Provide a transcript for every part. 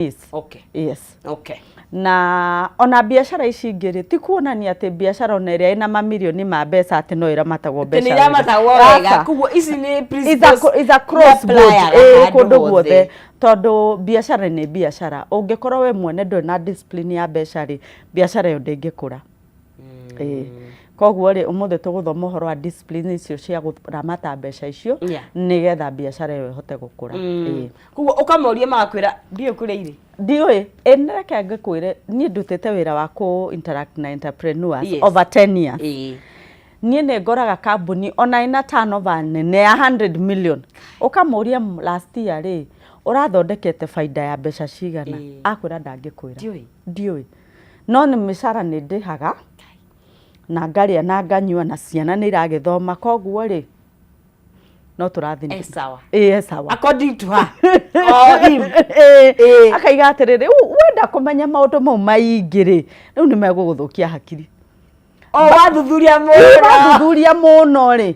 Yes. Yes. Na ona biacara ici ingĩ rĩ, ti kuonania atĩ biacara ona ĩrĩa ĩna mamirioni ma mbeca atĩ no ĩramatagwo Atĩ mbeca nĩ wega. iramatagwo wega. Aca. Koguo ici nĩ It's a, principles it's a cross board iapplyaga ĩĩ handũ kũndũ hothe. guothe, tondũ biacara nĩ biacara. Ũngĩkorwo we mwene ndũrĩ na discipline ya mbeca rĩ, biacara ĩyo ndĩngĩkũra. Ĩĩ. Koguo rĩ, ũmũthĩ tũgũthoma ũhoro wa discipline icio cia kũramata mbeca icio nĩgetha biacara ĩyo ĩhote gũkũra. Ĩĩ. Koguo ũkamoria magakwĩra ndiũĩ kũrĩa irĩ. Ndiũĩ. Ĩ nĩ reke ngĩkwĩre, niĩ ndutĩte wĩra wa kũ interact na entrepreneurs over 10 years. Niĩ nĩ ngoraga kambuni ona ĩna turnover nene ya 100 million. Ũkamũria last year rĩ, ũrathondekete baida ya mbeca cigana? Akwĩra ndangĩkwĩra. Ndiũĩ. Ndiũĩ. No nĩ mĩcara nĩ ndĩhaga na ngarĩa na nganyua na ciana nĩ iragĩthoma, koguo rĩ, no tũrathiĩ. E sawa. Ĩ e sawa. According to her or him. Ĩ, Ĩ. akaiga atĩrĩrĩ, rĩu wenda kũmenya maũndũ mau maingĩ rĩ, rĩu nĩ megũgũthũkia hakiri. O wathuthuria mũno. Wathuthuria mũno rĩ,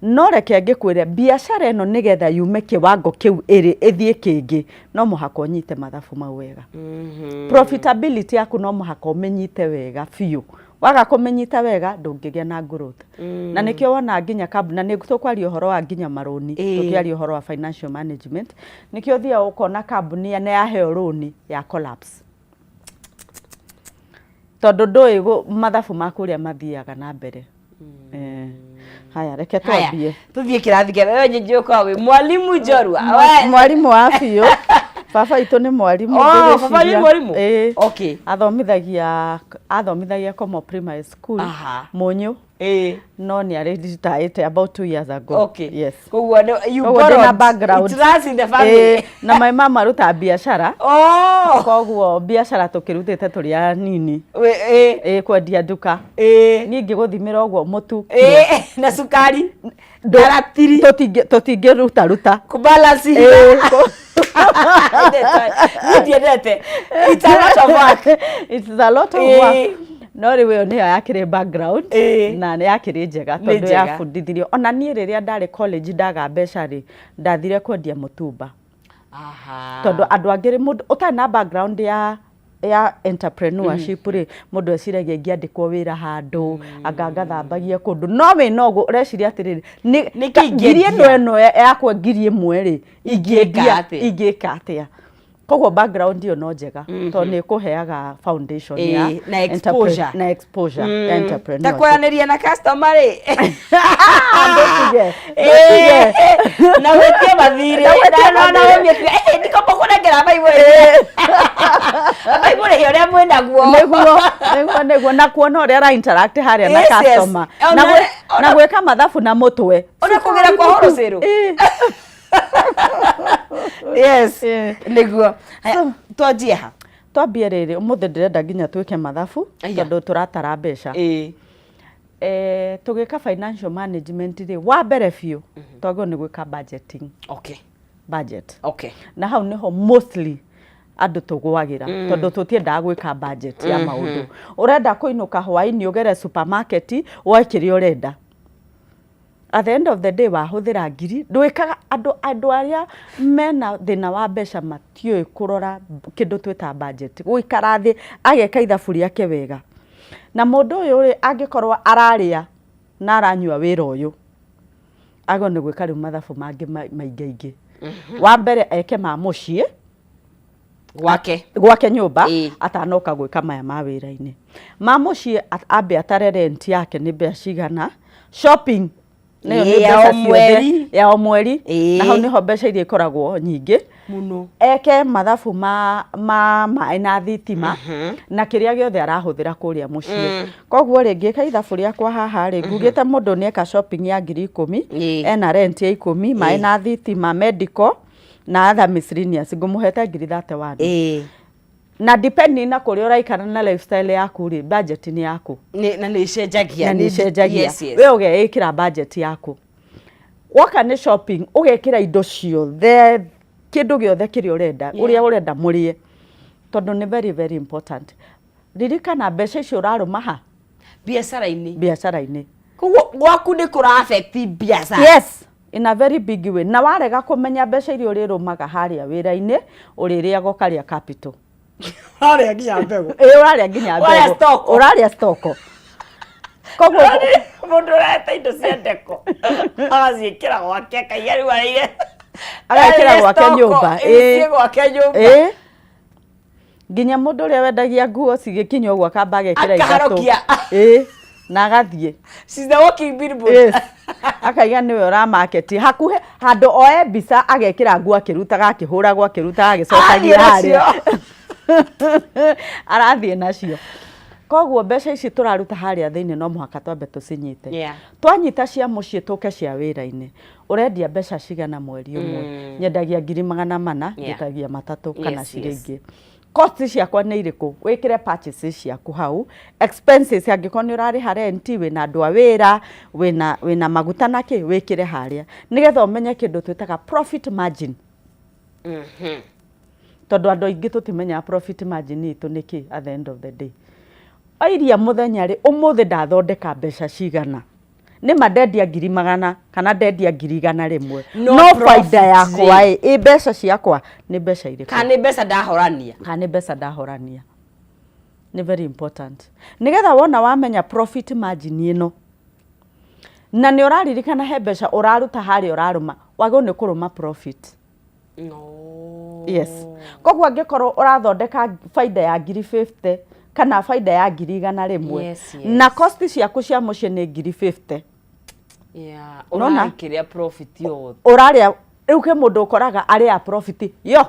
no reke ngĩkwĩre, biacara ĩno nĩgetha yume kĩwango kĩu ĩrĩ ĩthiĩ kĩngĩ, no mũhaka ũnyite mathabu mau wega. Profitability yaku no mũhaka ũmĩnyite wega biũ. Waga kũmĩnyita wega ndũngĩgĩa na growth. Na nĩkĩo wona nginya kambuni, na nĩ tũkwaria ũhoro wa nginya marũni, tũkĩaria ũhoro wa financial management, nĩkĩo ũthiaga ũkona kambuni nĩ yaheo rũni ya collapse. Tondũ ndũĩ mathabu maku ũrĩa mathiaga na mbere. Haya, reke Haya, twambie. Tuthiĩ kĩrathi kĩa wewe nyinyi ũkoragwo wĩ mwalimu njorua. We. Mwarimũ wa biũ. Baba witũ nĩ mwarimũ. Oh, ngwĩciria. baba nĩ mwarimũ? Ĩĩ. Athomithagia Komo Primary School. Mũnyũ. No nĩ arĩ retired about 2 years ago. Yes. Koguo you Koguo ndĩna borrowed. background. It runs in the family. Ĩĩ, na my mama arutaga biacara. Koguo biacara tũkĩrutĩte tũrĩ anini. Ĩĩ, kwendia nduka. Niĩ ingĩgũthimĩra ũguo mũtu. Na cukari. Na ratiri. Tũtingĩruta ruta. Kũbalance hinya. Niĩ ndiendete. It's a lot of work. It's a lot of work. No rĩu ĩyo nĩyo yakĩrĩ background na nĩ yakĩrĩ njega Nĩ tondũ njega. yabundithirio ona niĩ rĩrĩa ndarĩ college ndaga mbeca rĩ, ndathire kwendia mũtumba. Tondũ andũ angĩ rĩ, mũndũ ũtarĩ na background ya entrepreneurship rĩ, mũndũ eciragia ingĩandĩkwo wĩra handũ, anga ngathambagie kũndũ, no wĩna ũguo ũreciria atĩrĩrĩ, nĩ Nĩkĩ ngiri ingĩendia? ĩno ĩno yakwa 1000 rĩ, ingĩendia atĩa? Ingĩka atĩa? Koguo background ĩyo no njega tondũ nĩ ĩkũheaga foundation ya Na exposure. Na exposure ya Ta entrepreneurship. kwaranĩria na customer rĩ. Ndũtige, ndũtige. Na wĩtie mathirĩ. Na wĩtie Na na mathirĩ. wĩtie ndikomba kũnengera baibũ baibũ rĩhĩ ũrĩa mwĩnaguo. Nĩguo na kuona ũrĩa ara interact harĩa na customer na na gwĩka mathabu na mũtwe. Ona kũgĩra kwa wholesale. Yes. Nĩguo. Haya, twanjie ha? Twambie rĩrĩ, ũmũthĩ ndĩrenda nginya twĩke mathabu tondũ tũratara mbeca. Tũgĩka financial management rĩ, wa mbere biũ twagĩrĩirwo nĩ gwĩka budgeting. Budget. Na hau nĩho mostly andũ tũgwagĩra tondũ tũtiendaga gwĩka budget ya maũndũ. Ũrenda kũinũka hwaĩ-inĩ ũgere supermarket woe kĩrĩa ũrenda. At the end of the day wahũthĩra ngiri, ndwĩkaga andũ arĩa mena thĩna wa mbeca matiũĩ kũrora kĩndũ twĩtaga budget. Gũikara thĩ ageka ithabu rĩake wega. Na mũndũ ũyũ rĩ, angĩkorwo ararĩa na aranyua wĩra ũyũ, agĩrĩirwo nĩ gwĩka rĩu mathabu mangĩ maingaingĩ. Wa mbere eke ma mũciĩ. Gwake. Gwake nyũmba atanoka gwĩka maya ma wĩra-inĩ. Ma mũciĩ ambe atare rent yake nĩ mbeca cigana, shopping nayo nĩ Ya mbeca o ciothe mweri. Ya o mweri. Na hau nĩho mbeca iria ikoragwo nyingĩ. Mũno. Eke mathabu ma maĩ na thitima na kĩrĩa gĩothe arahũthĩra kũrĩa mũciĩ. Koguo rĩ, ngĩka ithabu rĩakwa haha rĩ, ngugĩte mũndũ nĩ eka shopping ya 10,000, ena rent ya 10, maĩ na thitima, medical na other miscellaneous, ngũmũhete 31,000. Na depending na kũrĩa ũraikara na lifestyle yaku rĩ, budget nĩ yaku. Na nĩ ĩcenjagia. Na nĩ ĩcenjagia. Yes. We ũgeĩkĩra budget yaku. Woka nĩ shopping, ũgekĩra indo ciothe, kĩndũ gĩothe kĩrĩa ũrenda, ũrĩa ũrenda mũrĩe. Tondũ nĩ very very important. Ririkana mbeca icio ũrarũma ha? Biacara-inĩ. Biacara-inĩ. Koguo gwaku nĩ kũra affect biacara. Yes. In a very big way. Na warega kũmenya mbeca iria ũrĩrũmaga harĩa wĩra-inĩ, ũrĩrĩaga ũkarĩa capital. Ũrarĩa nginya mbegũ. Ĩ, ũrarĩa nginya Ũrarĩa mbegũ. stock. Ũrarĩa stock. Koguo Mũndũ ũreta indo cia ndeko agaciĩkĩra gwake, akaiga rĩu arĩire. Agekĩra Arĩire gwake stock, nyũmba. ĩ, ciĩ gwake nyũmba. Ĩ. Nginya mũndũ ũrĩa wendagia nguo cigĩkinya ũguo akamba agekĩra ithatũ. Akaharũkia. Ĩ, na agathiĩ. She's the walking billboard. Yes. Akaiga nĩwe ũramaketi hakuhĩ handũ oe mbica, agekĩra nguo akĩrutaga, akĩhũragwo, akĩrutaga, agĩcokagia Arathiĩ harĩa nacio. Arathiĩ nacio. Koguo mbeca ici tũraruta harĩa thĩinĩ no mũhaka twambe tũcinyite. Twanyita cia mũciĩ, tũke cia wĩra-inĩ. Ũrendia mbeca cigana mweri ũmwe? Nyendagia 400,000. Njĩtagia matatũ kana ciringi. Cost ciakwa nĩ irĩkũ? Wĩkĩre purchases ciaku hau, expenses, angĩkorwo nĩ ũrarĩha rent, wĩna andũ a wĩra, wĩna maguta na kĩ, wĩkĩre harĩa nĩgetha ũmenye kĩndũ twĩtaga profit margin, tondũ andũ aingĩ tũtimenyaga profit margin itũ nĩ kĩ. At the end of the day, airia mũthenya rĩ, ũmũthĩ ndathondeka mbeca cigana? Nĩ ma ndendia 400,000 kana ndendia 100,000? No No profit baida yakwa rĩ. ĩ, ĩ mbeca ciakwa nĩ mbeca irĩkũ? Kana nĩ mbeca ndahorania? Kana nĩ mbeca ndahorania. Nĩ very important nĩgetha wona wamenya profit margin ĩno na nĩ ũraririkana he mbeca ũraruta harĩa ũrarũma, wagĩrĩirwo nĩ kũrũma profit. No. Yes. Koguo angĩkorwo ũrathondeka baida ya 50,000 kana baida ya 100,000 na cost ciaku cia mũciĩ nĩ 50,000, Unaona? Ũrarĩkĩrĩa profit yothe. Ũrarĩa. Rĩu kwĩ mũndũ ũkoraga arĩa profit yo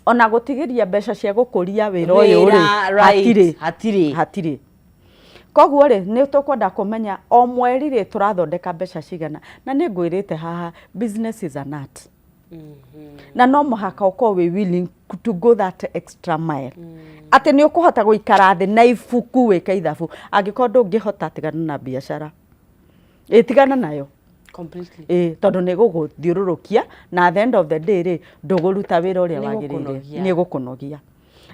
ona gũtigĩria mbeca cia gũkũria wĩra ũyũ rĩ, Wĩra, right. hatirĩ. Hatirĩ. Hatirĩ. Koguo rĩ, nĩ tũkwenda kũmenya o mweri rĩ, tũrathondeka mbeca cigana. Na nĩ ngwĩrĩte haha, business is an art na no mũhaka ũkorwo wĩ willing to go that extra mile, atĩ nĩ ũkũhota gũikara thĩ na ibuku wĩke ithabu. Angĩkorwo ndũngĩhota, tigana na biacara, ĩ, tigana nayo. Completely. Ĩ, tondũ nĩ gũgũthiũrũrũkia na at the end of the day rĩ, ndũgũruta wĩra ũrĩa Nĩ wagĩrĩire. gũkũnogia. Nĩ gũkũnogia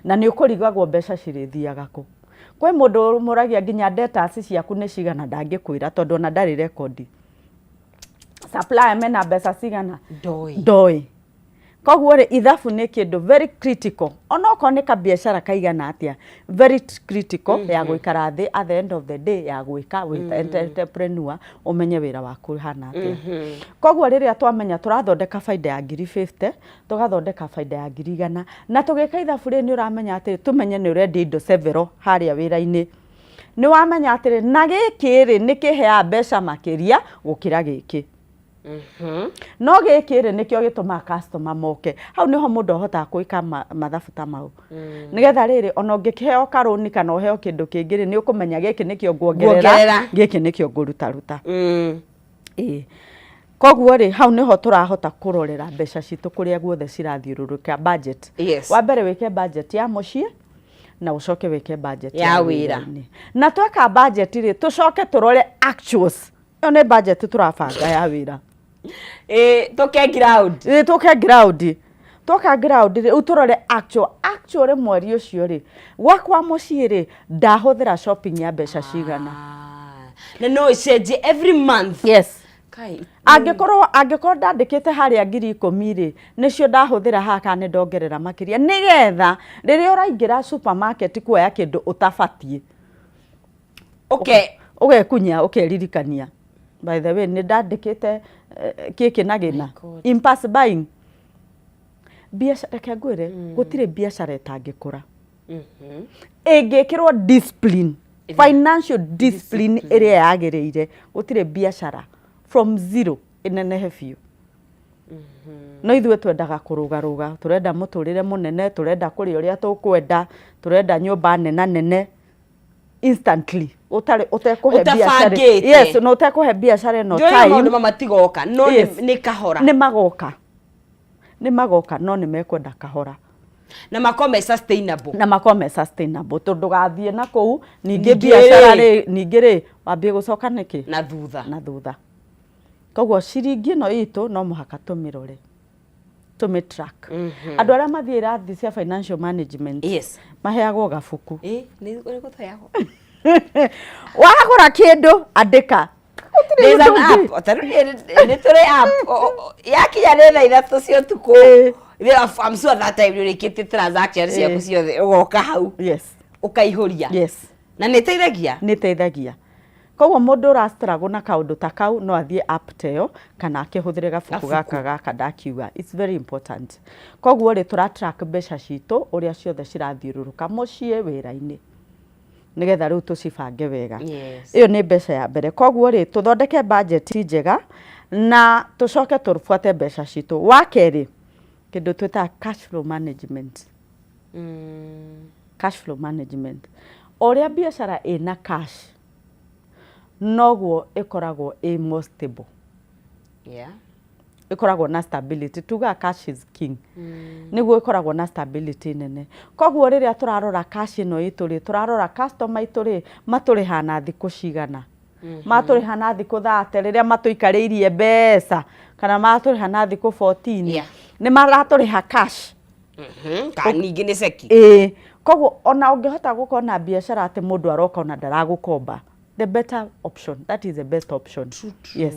na nĩ ũkũrigagwo mbeca cirĩthiaga kũ. Kwĩ mũndũ mũragia nginya debtors ciaku nĩ cigana, ndangĩkwĩra tondũ ona ndarĩ rekondi. Supplier mena mbeca cigana? Ndoĩ. Ndoĩ. Koguo rĩ, ithabu nĩ kĩndũ very critical, onokorwo nĩ kabiacara kaigana atĩa, very critical ya gũikara thĩ at the end of the day ya gwĩka wĩ entrepreneur, ũmenye wĩra waku ũhana atĩa. Koguo rĩrĩa twamenya tũrathondeka baida ya 50,000, tũgathondeka baida ya 100,000, na tũgĩka ithabu rĩ, nĩ ũramenya atĩ tũmenye nĩ ũrendia indo several harĩa wĩra-inĩ, nĩ wamenya atĩrĩ, na gĩkĩ rĩ, nĩ kĩheaga mbeca makĩria gũkĩra gĩkĩ, no gĩkĩ rĩ, nĩkĩo gĩtũmaga customer moke. Hau nĩho mũndũ ahotaga gwĩka mathabu ta mau, nĩgetha rĩrĩ, ona ũngĩkĩheo karũni kana ũheo kĩndũ kĩngĩ rĩ, nĩ ũkũmenya gĩkĩ nĩkĩo nguongerera, Nguongerera. gĩkĩ nĩkĩo ngũrutaruta. Ĩĩ, koguo rĩ, hau nĩho tũrahota kũrorera mbeca citũ kũrĩa guothe cirathiũrũrũka. Budget. Wa mbere wĩke budget ya mũciĩ na ũcoke wĩke budget Ya wĩra. Wĩra-inĩ. Na tweka budget rĩ, tũcoke tũrore actuals. Ĩyo nĩ budget tũrabanga ya wĩra. Ĩ, tũke ground. Ĩ, tũke ground. Twoka ground rĩ, rĩu tũrore actual. Actual rĩ, mweri ũcio rĩ, gwakwa mũciĩ rĩ, ndahũthĩra shopping ya mbeca cigana? Ah, na no ĩcenjie every month? Yes. Kai. Angĩkorwo ndandĩkĩte harĩa 10,000 rĩ, nĩcio ndahũthĩra haha kana nĩ ndongerera makĩria, nĩgetha rĩrĩa ũraingĩra supermarket kuoya kĩndũ ũtabatiĩ, ũgekunya, ũkeririkania, by the way, nĩ ndandĩkĩte kĩkĩ na gĩna. God. Impulse buying. Biacara, reke ngwĩre, gũtirĩ biacara ĩtangĩkũra ĩngĩkĩrwo discipline, financial discipline ĩrĩa yagĩrĩire. Gũtirĩ biacara from zero ĩnenehe biũ. No ithuĩ twendaga kũrũgarũga, tũrenda mũtũrĩre mũnene, tũrenda kũrĩa ũrĩa tũkwenda, tũrenda nyũmba nena nene instantly, ũtarĩ ũtekũhe biacara. Ũtabangĩte. Yes, na ũtekũhe biacara ĩno Njũĩ maũndũ time. ma matigoka no nĩ kahora. Nĩ magoka, nĩ magoka, no nĩ mekwenda kahora. Na makorwo me sustainable. Na makorwo me sustainable, tondũ ndũgathiĩ na kũu ningĩ Ningĩ biacara rĩ. rĩ, ningĩ rĩ, wambie gũcoka nĩkĩ na thutha. Na thutha. Koguo ciringi ĩno itũ no mũhaka tũmĩrore, tũmĩ track. Andũ arĩa mathiĩ irathi cia financial management maheagwo gabuku. Ĩ, nĩ gũtũheagwo. Wagũra kĩndũ, andĩka. There's an ũndũ ũngĩ. app. Ta rĩu nĩ tũrĩ app. Yakinya nĩ thaa 3 cia ũtukũ. I'm sure that time nĩ ũrĩkĩtie transaction ciaku ciothe, ũgoka hau ũkaihũria. Na nĩ ĩteithagia. Nĩ ĩteithagia. Koguo mũndũ ũra struggle na kaũndũ ta kau no athiĩ app ta ĩyo kana akĩhũthĩre gabuku Gabuku. gaka ndakiuga. It's very important. Koguo rĩ, tũra track mbeca citũ ũrĩa ciothe cirathiũrũrũka mũciĩ, wĩra-inĩ, nĩgetha rĩu tũcibange wega. Ĩyo nĩ mbeca ya mbere. Koguo rĩ, tũthondeke budget njega na tũcoke tũbuate mbeca citũ. Wa kerĩ, kĩndũ twĩtaga cash flow management. Cash flow management, o ũrĩa biacara ĩna cash, noguo ĩkoragwo ĩ more stable. Ĩkoragwo na stability. Tugaga cash is king. Nĩguo ĩkoragwo na stability nene. Koguo rĩrĩa tũrarora cash ĩno itũ rĩ, tũrarora customer itũ rĩ, matũrĩhaga na thikũ cigana, matũrĩha na thikũ 30 rĩrĩa matũikarĩirie mbeca, kana matũrĩha na thikũ 14. Nĩ maratũrĩha cash? Kana ningĩ nĩ ceki? Ĩĩ. Koguo ona ũngĩhota gũkorwo na biacara atĩ mũndũ aroka ona ndaragũkomba, the better option, that is the best option. Yes.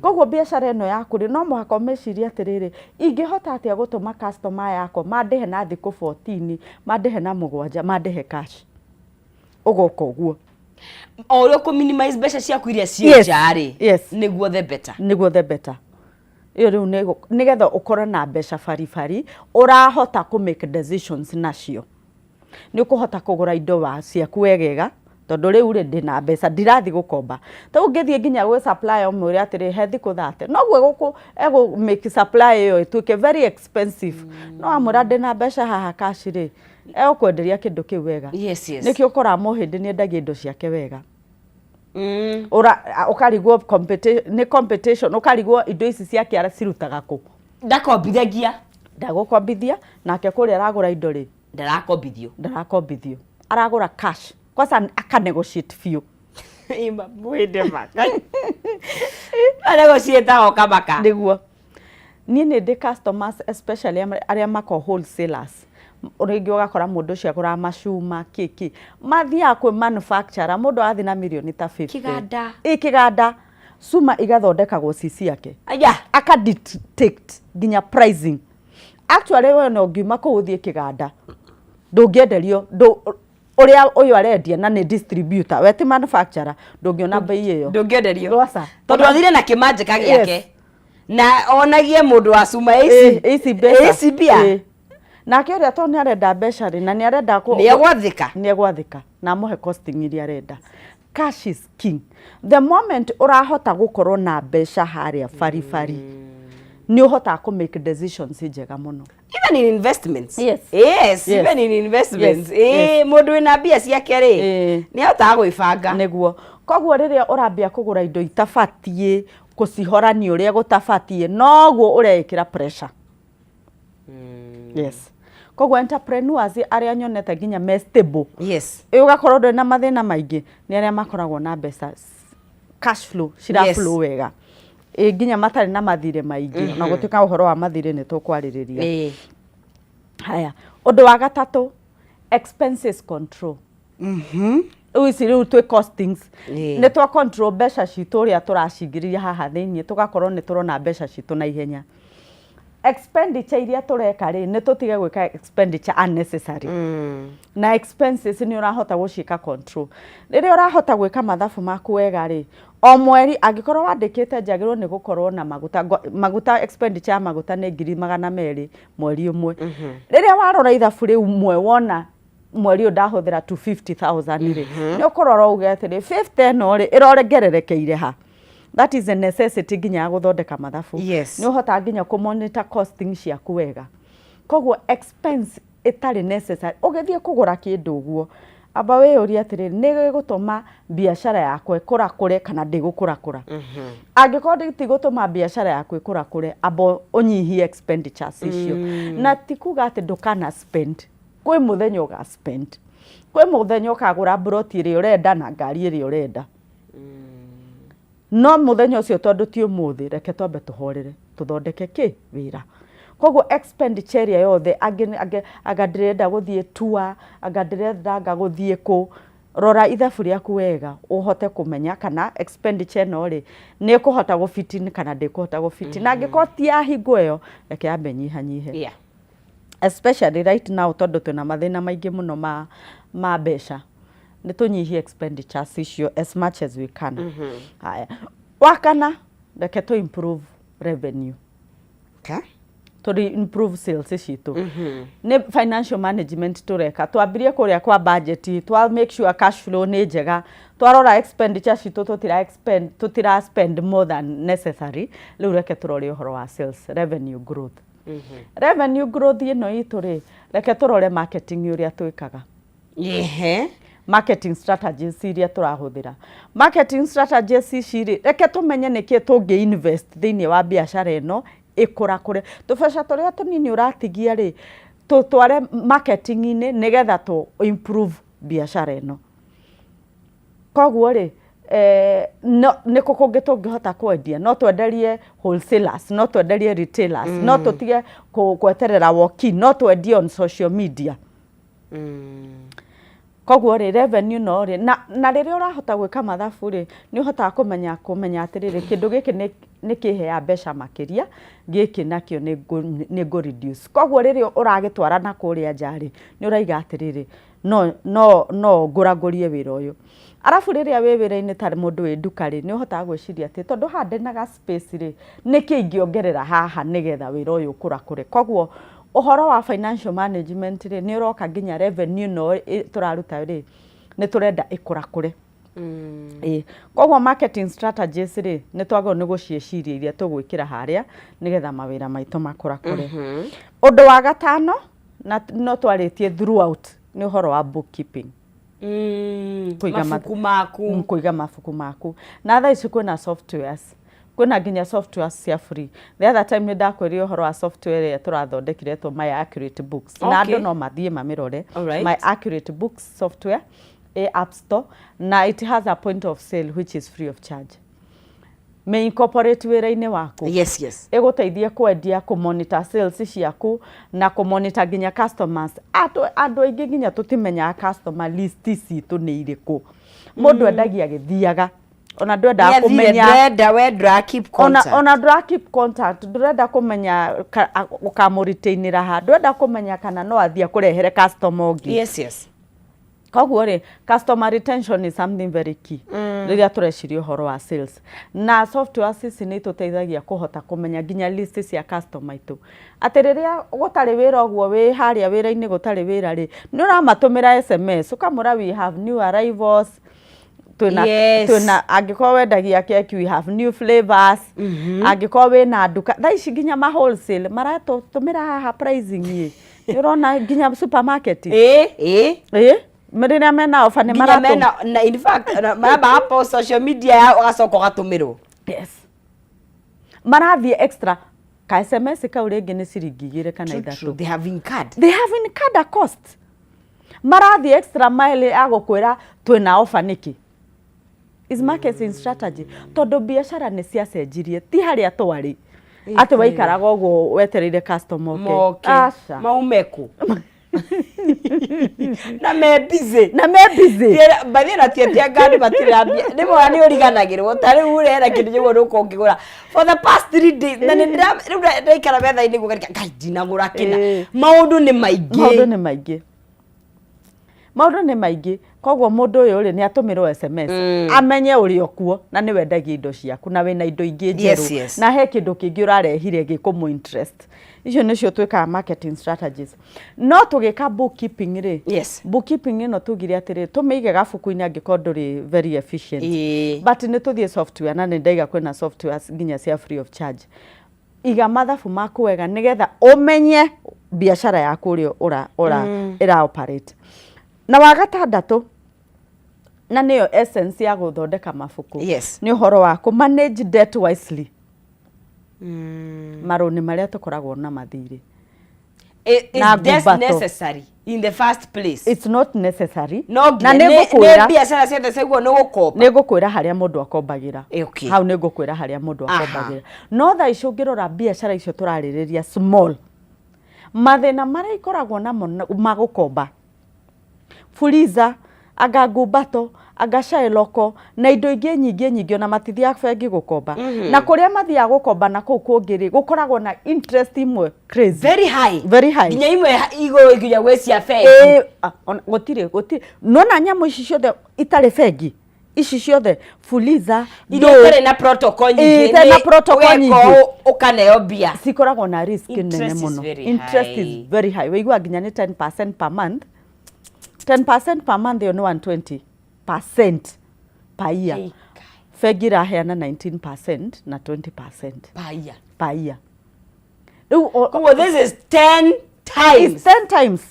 Koguo biacara ĩno yaku rĩ, no mũhaka ũmĩcirie atĩrĩrĩ, ingĩhota atĩa gũtũma customer yakwa mandĩhe na thikũ 14, mandĩhe na 7, mandĩhe cash? Ũgoka ũguo. O ũrĩa ũkũ minimize mbeca ciaku iria ciĩ nja rĩ, nĩguo the better. Nĩguo the better. Ĩyo rĩu nĩgetha ũkorwo na mbeca baribari ũrahota kũ make decisions nacio, nĩ ũkũhota kũgũra indo wa ciaku wegega, tondũ rĩu rĩ, ndĩna mbeca, ndirathiĩ gũkomba. Ta rĩu ũngĩthiĩ nginya gwĩ supplier ũmwĩre atĩrĩ, "He thikũ 30," noguo egũ make supply ĩyo ĩtuĩke very expensive. No amwĩra, "Ndĩna mbeca haha cash" rĩ, egũkwenderia kĩndũ kĩu wega. Nĩkĩo ũkoraga Mũhĩndĩ nĩ endagia indo ciake wega. Ura ũkarigwo nĩ competition, ũkarigwo indo ici ciake cirutaga kũ. Ndakombithagia. Ndagũkombithia. Nake kũrĩa aragũra indo rĩ, Ndarakombithio. Ndarakombithio, aragũra cash kwanza, aka negotiate biũ. Ima mwende maka anegotiate agoka maka. Nĩguo niĩ nĩ ndĩ customers, especially arĩa mako wholesalers. Rĩngĩ ũgakora mũndũ ũcio agũraga macuma kĩkĩ, mathiaga kwĩ manufacturer, mũndũ arathiĩ na mirioni ta 50. Kĩganda. Ĩ, kĩganda, cuma igathondekagwo ci ciake. Aya. Aka dictate nginya pricing. Actually, we no ngiuma kũu ũthiĩ kĩganda, ndũngĩenderio ũrĩa ũyũ arendia, na nĩ distributor, we ti manufacturer, ndũngĩona bei ĩyo. Ndũngĩenderio. Rwaca. Tondũ athire na kĩmanjĩka gĩake na onagie mũndũ wa cuma ici. Ĩ, ici mbeca. Ici mbia. Ĩ. Nake ũrĩa tondũ nĩ arenda mbeca rĩ, na nĩ arenda nĩ egwathĩka. Nĩ egwathĩka na amũhe costing iria arenda. Cash is king. The moment ũrahota gũkorwo na mbeca harĩa baribari, nĩ ũhotaga kũ make decisions njega mũno. Even in investments. Even in investments. Mũndũ wĩna mbia ciake rĩ, nĩ ahotaga gwĩbanga. Nĩguo. Koguo rĩrĩa ũrambia kũgũra indo itabatiĩ, kũcihorania ũrĩa gũtabatiĩ, noguo ũreĩkĩra pressure. Yes. Koguo entrepreneurs arĩa nyonete nginya me stable, ĩ, ũgakorwo ndũrĩ na mathĩna maingĩ, nĩ arĩa makoragwo na mbeca, cash flow cira flow wega, ĩ, nginya matarĩ na mathirĩ maingĩ, na gũtuĩka ũhoro wa mathirĩ nĩ tũkwarĩrĩria. Haya, ũndũ wa gatatũ, expenses control. Rĩu ici rĩu twĩ costings. Nĩ twa control mbeca citũ ũrĩa tũracingĩrĩria haha thĩiniĩ, tũgakorwo nĩ tũrona mbeca citũ na ihenya. Expenditure iria tũreka rĩ, nĩ tũtige gwĩka expenditure unnecessary. Na expenses nĩ ũrahota gũciĩka control. Rĩrĩa ũrahota gwĩka mathabu maku wega rĩ, o mweri angĩkorwo wandĩkĩte njagĩrĩrwo nĩ gũkorwo na maguta, maguta, expenditure ya maguta nĩ 200,000 mweri ũmwe, rĩrĩa warora ithabu rĩu mwe wona mweri ũyũ ndahũthĩra 250,000 rĩ, nĩ ũkũrora uge atĩrĩ, 50 ĩno rĩ, ĩrongererekeire ha? That is a necessity nginya ya gũthondeka mathabu. Nĩ ũhotaga nginya kũ monitor costing ciaku wega. Koguo expense ĩtarĩ necessary, ũgĩthiĩ kũgũra kĩndũ ũguo, amba wĩyũrie atĩrĩrĩ, nĩ gĩgũtũma biacara yakwa ĩkũrakũre kana ndĩgũkũrakũra? Angĩkorwo tigũtũma biacara yaku ĩkũrakũre, amba ũnyihie expenditures icio. Na ti kuga atĩ ndũkana spend. Kwĩ mũthenya ũga spend, kwĩ mũthenya ũkagũra mburoti ĩrĩa ũrenda na ngari ĩrĩa ũrenda, no mũthenya ũcio tondũ ti ũmũthĩ, reke twambe tũhorere, tũthondeke kĩ wĩra. Koguo expenditure ĩrĩa yothe angĩ anga ndĩrenda gũthiĩ tour, anga ndĩrenda anga gũthiĩ kũ, Rora ithabu rĩaku wega ũhote kũmenya kana expenditure ĩno rĩ, nĩ ĩkũhota gũ fit in kana ndĩkũhota gũ fit in. Na angĩkorwo ti ya hingo ĩyo, reke yambe ĩnyihanyihe. Especially right now tondũ twĩna mathĩna maingĩ mũno ma mbeca. Nĩ tũnyihie expenditures icio as much as we can. Haya. Wa kana, reke tũ improve revenue. Tũ improve sales citũ. Nĩ financial management tũreka. Twambirie kũrĩa kwa budget, twa make sure cash flow nĩ njega, twarora expenditure citũ, tũtira expend, tũtira spend more than necessary. Rĩu reke tũrore ũhoro wa sales revenue growth. Revenue growth ĩno itũ rĩ, reke tũrore marketing ũrĩa twĩkaga. Marketing strategies iria tũrahũthĩra, marketing strategies ici rĩ, reke tũmenye nĩkĩ tũngĩ invest thĩinĩ wa biacara ĩno ĩkũrakũre. Tũbeca tũrĩa tũnini ũratigia rĩ, tũtware marketing-inĩ nĩgetha tũ improve biacara ĩno. Koguo rĩ, no, nĩ kũ kũngĩ tũngĩhota kwendia? No twenderie wholesalers, no twenderie retailers, no tũtige gweterera walk-in, no twendie on social media. Koguo rĩ, revenue no rĩ, na rĩrĩa ũrahota gwĩka mathabu rĩ, nĩ ũhotaga kũmenya atĩrĩrĩ, kĩndũ gĩkĩ nĩ kĩheaga mbeca makĩria, gĩkĩ nakĩo nĩ ngũ reduce. Koguo rĩrĩa ũragĩtwara na kũrĩa nja rĩ, nĩ ũraiga atĩrĩrĩ, no ngũragũrie wĩra ũyũ. Arabu rĩrĩa wĩ wĩra-inĩ ta mũndũ wĩ nduka rĩ, nĩ ũhotaga gwĩciria atĩ tondũ haha ndĩna ga space rĩ, nĩkĩ ingĩongerera haha nĩgetha wĩra ũyũ ũkũrakũre? Koguo ũhoro wa financial management rĩ, nĩ ũroka nginya revenue no tũraruta rĩ, nĩ tũrenda ĩkũrakũre. Ĩĩ, koguo marketing strategies rĩ, nĩ twagĩrĩirwo nĩ gũciĩciria iria tũgwĩkĩra harĩa nĩgetha mawĩra maitũ makũrakũre. Ũndũ wa gatano na no twarĩtie throughout nĩ ũhoro wa bookkeeping. Kũiga mabuku maku. Kũiga mabuku maku. Na thaa ici kwĩna softwares, kwĩna nginya softwares cia free. The other time nĩ ndakwĩrire ũhoro wa software ĩrĩa tũrathondekire ĩtwo My Accurate Books, na andũ no mathiĩ mamĩrore. My Accurate Books software ĩ App Store na it has a point of sale which is free of charge. Mĩ incorporate wĩra-inĩ waku. Ĩgũteithie kwendia, kũmonitor sales ciaku na kũmonitor nginya customers. Andũ aingĩ nginya tũtimenyaga customer list citũ nĩ irĩkũ. Mũndũ endagia agĩthiaga, ona ndwendaga kũmenya. Ndũrenda, we ndũra keep contact. Ona ndũra keep contact, ndũrenda kũmenya ũkamũretainĩra ha, ndũrenda kũmenya kana no athiĩ akũrehere customer ũngĩ. Koguo rĩ, customer retention is something very key rĩrĩa tũreciria ũhoro wa sales, na software ici nĩ itũteithagia kũhota kũmenya nginya list cia customer itũ, atĩ rĩrĩa gũtarĩ wĩra ũguo, wĩ harĩa wĩra-inĩ gũtarĩ wĩra rĩ, nĩ ũramatũmĩra SMS ũkamũra, "We have new arrivals," twĩna twĩna, angĩkorwo wendagia keki, "We have new flavors." Angĩkorwo wĩna nduka, thaa ici nginya ma wholesale maratũtũmĩra haha pricing ĩ, nĩ ũrona nginya supermarket. Ĩ ĩ. Ĩ, rĩrĩa mena offer nĩ nginya maratũ mena na in fact na maramba post social media ya ũgacoka ũgatũmĩrwo. Yes, marathiĩ extra ka SMS kau rĩngĩ nĩ ciringi 2 kana 3. True. They have incurred. They have incurred a cost. Marathiĩ extra mile ya gũkwĩra twĩna offer. Nĩkĩ? Is marketing strategy, tondũ biacara nĩ ciacenjirie, ti harĩa twarĩ atĩ waikaraga ũguo wetereire customer oke. Moke. Aca. Maume kũ na me busy? Na me busy. Bathi na tietia ngandi matirĩ na mbia, rĩmwe nĩ ũriganagĩrwo. Ta rĩu ũrera kĩndũ kĩmwe nĩ ũkĩgũra for the past 3 days na nĩ ndĩra rĩu ndaikara metha-inĩ guo ngarika ngai ndinagũra kĩna. Maũndũ nĩ maingĩ. Maũndũ nĩ maingĩ, maũndũ nĩ maingĩ. Koguo mũndũ ũyũ rĩ, nĩ atũmĩrwo SMS amenye ũrĩ o kuo na nĩ wendagia indo ciaku na wĩna indo ingĩ njerũ na he kĩndũ kĩngĩ ũrarehire gĩkũmũ interest. Icio nĩcio twĩkaga marketing strategies. No tũgĩka bookkeeping rĩ, bookkeeping ĩno tugire atĩrĩ, tũmĩige gabuku-inĩ angĩkorwo ndũrĩ very efficient. But nĩ tũthiĩ software, na nĩ ndaiga kwĩna software nginya cia free of charge. Iga mathabu maku wega nĩgetha ũmenye biacara yaku ũrĩa ũra ĩra operate. Na wa gatandatũ, na nĩyo essence ya gũthondeka mabuku, nĩ ũhoro wa kũ manage debt wisely, marũni marĩa tũkoragwo na mathirĩ. Na Na debt ngumbato. necessary in the first place? It's not necessary. No na nginya nĩ nĩ ngũkwĩra biacara ciothe ciaguo nĩ gũkomba? Nĩ ngũkwĩra harĩa mũndũ akombagĩra. Hau nĩ ngũkwĩra harĩa mũndũ akombagĩra. No thaa ici ũngĩrora biacara icio tũrarĩrĩria small, mathĩna marĩa ikoragwo namo ma gũkomba, Fuliza Anga ngumbato, anga Shylock na indo ingĩ nyingĩ nyingĩ, ona matithiaga bengi gũkomba. Na kũrĩa mathiaga gũkomba na kũu kũngĩ rĩ, gũkoragwo na interest imwe crazy. Very high. Very high. Nginya imwe igũrũ nginya gwĩ cia bengi. Ĩĩ, gũtirĩ gũtirĩ nona nyamũ ici ciothe itarĩ bengi, ici ciothe, Fuliza, iria Doo, itarĩ na protocol nyingĩ. Itarĩ na nĩ protocol weka nyingĩ. ũũ, ũkaneo mbia. Cikoragwo na risk nene Interest is mũno. very Interest high. is very high. Wĩiguaga nginya nĩ 10% per month. 10% per month, ĩyo nĩ 120% per year. Hey, Bengi ĩraheana 19% na 20% per year. Per year. Rĩu Koguo this is 10 times. It's 10 times.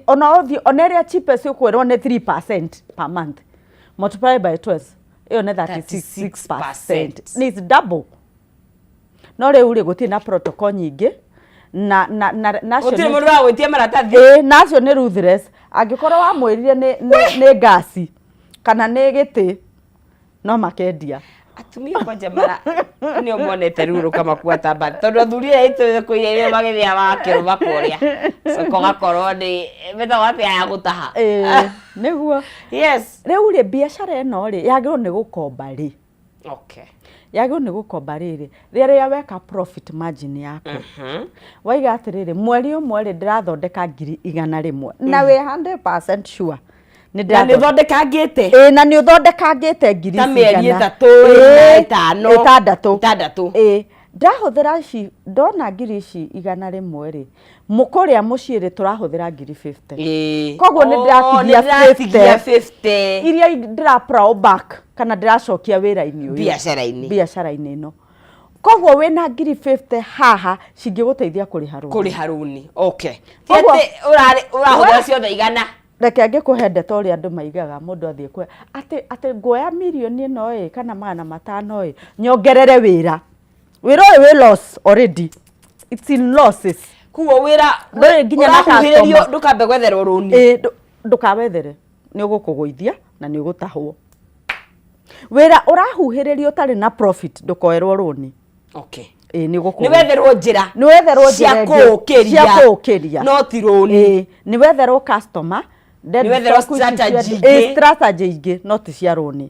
Ona ũthiĩ ona ĩrĩa cheapest, ũkwĩrwo nĩ 3% per month. Multiply by 12, ĩyo nĩ 36%. 36%. Nĩ double. No rĩu rĩ, gũtirĩ na protocol nyingĩ na acio Gũtirĩ mũndũ wa gwĩtia maratathi. Ĩĩ, na acio nĩ ruthless. Angĩkorwo wamwĩrire nĩ ngasi kana nĩ gĩtĩ, no makendia. Atumia kwanja mara nĩo monete rĩu rũkamakua ta mbathi, tondũ athuri aya itũ kũiria magĩthĩa makĩrũma kũrĩa coko gakorwo nĩ metagwo atĩa ya gũtaha. Ĩĩ, nĩguo. Rĩu rĩ, biacara ĩno rĩ, yagĩrĩirwo nĩ gũkomba rĩ? Yagĩrĩirwo nĩ gũkomba rĩrĩ, rĩrĩa weka profit margin yaku, waiga atĩrĩrĩ, mweri ũmwe rĩ, ndĩrathondeka 100,000, na wĩ 100% sure nĩ Na nĩ ũthondekangĩte. Ĩĩ, na nĩ ũthondekangĩte ngiri Ta ici mĩeri igana. 3, 4, 5. 6. 6. Ĩĩ, ndahũthĩra ici, ndona ngiri ici 100 rĩ, kũrĩa mũciĩ rĩ, tũrahũthĩra ngiri 50. Koguo nĩ Oh, ndĩratigia nĩ ndĩratigia 50. 50. Iria ndĩra plow back kana ndĩracokia wĩra-inĩ ũyũ. Biacara-inĩ. Biacara-inĩ ĩno. Koguo wĩna ngiri 50 haha cingĩgũteithia kũrĩha rũni. Kũrĩha rũni, okay. Ti atĩ ũrahũthĩra ciothe 100. Reke ngĩkũhe ndeto ũrĩa andũ maigaga, mũndũ athiĩ kwe atĩ nguoya mirioni ĩno ĩ kana 500 ĩ, nyongerere wĩra. Wĩra ũyũ wĩ loss already, it's in losses. Koguo wĩra Ndũrĩ nginya na ũrahuhĩrĩrio customer. ndũkambe gwetherwo rũni. Ĩ, ndũkawethere, nĩ ũgũkũgũithia na nĩ ũgũtahwo. Wĩra ũrahuhĩrĩrio ũtarĩ na profit, ndũkoerwo rũni. Ĩ, nĩ Nĩ ũgũkũgũithia. wetherwo njĩra Nĩ wetherwo cia njĩra ĩngĩ kũũkĩria. Cia kũũkĩria. No ti rũni. Ĩ, nĩ wetherwo customer. Nĩ wetherwo strategy ĩ ingĩ. Strategy ingĩ, no ti cia rũni.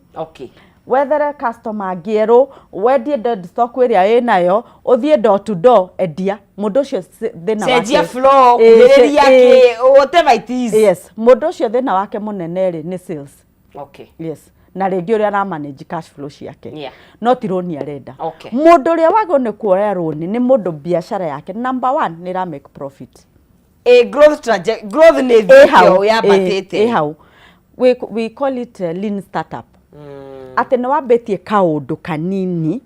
Wethere customer angĩ erũ, wendie dead stock ĩrĩa ĩnayo, ũthiĩ door to door, endia mũndũ ũcio thĩna Cenjia wake. flow. Ĩ, Kuhĩrĩria ĩ. kĩ, whatever it is. Yes, mũndũ ũcio thĩna wake mũnene rĩ, nĩ sales. Yes, na rĩngĩ ũrĩa ara manage cash flow ciake. No ti rũni arenda. Mũndũ ũrĩa wagĩrĩirwo nĩ kuoya rũni nĩ mũndũ biacara yake number one nĩ ĩra make profit. A growth traje growth nĩ Ĩ thiĩte hau, o yambatĩte. Ĩ hau. We call it lean startup, atĩ nĩ wambĩtie kaũndũ kanini,